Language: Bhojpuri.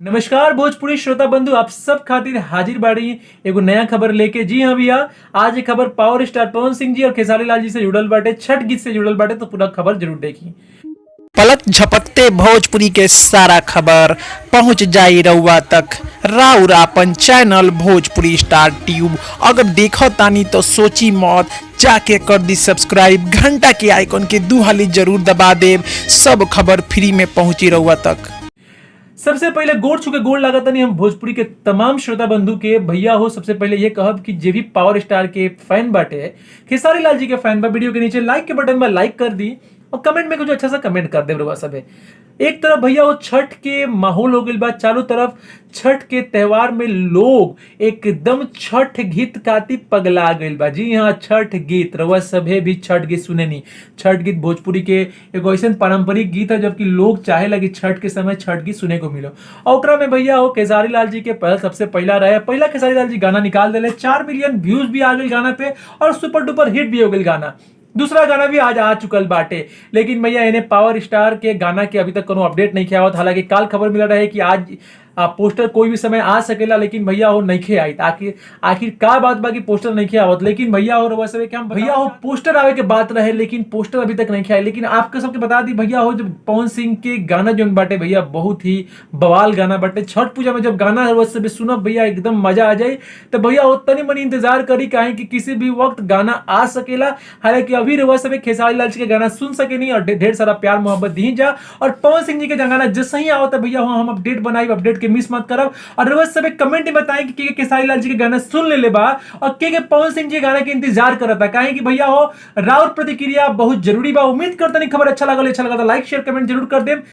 नमस्कार भोजपुरी श्रोता बंधु, आप सब खातिर हाजिर बाड़ी एगो नया खबर लेके। जी हाँ भैया, आज ये खबर पावर स्टार पवन सिंह जी और खेसारी लाल जी से जुड़ल बाटे, छठ गीत से जुड़ल बाटे, तो पूरा खबर जरूर देखी। पलक झपकते भोजपुरी के सारा खबर पहुंच जाई रउआ तक राउर आपन चैनल भोजपुरी स्टार ट्यूब। अगर देखो तानी तो सोची मत, जाके कर दी सब्सक्राइब, घंटा के आइकन के दू हाली जरूर दबा देब। सब खबर फ्री में पहुंची रउआ तक। सबसे पहले गोड़ छुके गोड़ लागत नहीं हम भोजपुरी के तमाम श्रोता बंधु के। भैया हो, सबसे पहले ये कहब कि जे भी पावर स्टार के फैन बाटे, खेसारी लाल जी के फैन बा, वीडियो के नीचे लाइक के बटन पर लाइक कर दी और कमेंट में कुछ अच्छा सा कमेंट कर दे रउआ सबे। एक तरफ भैया वो छठ के माहौल हो गइल बा, चारों तरफ छठ के त्योहार में लोग एकदम छठ गीत खातिर पगला गइल बा। जी हाँ, छठ गीत रउआ सभे भी छठ गीत सुनेनी। छठ गीत भोजपुरी के एगो ऐसा पारंपरिक गीत है, जबकि लोग चाहे लगी छठ के समय छठ गीत सुने को मिलो। और ओकरा में भैया हो खेसारी लाल जी के पहल सबसे पहला रहे। पहला खेसारी लाल जी गाना निकाल दिले, 4 मिलियन व्यूज भी आ गई गाना पे और सुपर डुपर हिट भी हो गई गाना। दूसरा गाना भी आज आ चुकल बाटे, लेकिन भैया इन्हें पावर स्टार के गाना के अभी तक कोनो अपडेट नहीं किया। हालांकि काल खबर मिला रहे कि आज पोस्टर कोई भी समय आ सकेला, लेकिन भैया हो नइखे आई। आखिर आखिर का बात बा कि पोस्टर नहीं आवत? लेकिन भैया हो रउआ सब के हम भैया हो पोस्टर आवे के बात रहे, लेकिन पोस्टर अभी तक नहीं आए। लेकिन आपके सबके बता दी भैया हो, जब पवन सिंह के गाना जोन बाटे भैया, बहुत ही बवाल गाना बाटे। छठ पूजा में जब गाना रउआ सब सुनब भैया, एकदम मजा आ जाए। तो भैया हो तनी मनी इंतजार करी, काहे कि किसी भी वक्त गाना आ सकेला। हालांकि अभी रउआ सब खेसारी लाल जी के गाना सुन सके नहीं और ढेर सारा प्यार मोहब्बत दी जा। और पवन सिंह जी के गाना जैसे ही आवता भैया हो, हम अपडेट बनाई, अपडेट के मिस मत करब। और रउआ सब कमेंट में बताएं कि के खेसारी लाल जी के गाना सुन ले बा और के पवन सिंह जी के गाना के इंतजार करता। काहे कि भैया हो राउर प्रतिक्रिया बहुत जरूरी बा। उम्मीद करता नहीं खबर अच्छा लागल। अच्छा लगा तो लाइक, शेयर, कमेंट जरूर कर देम।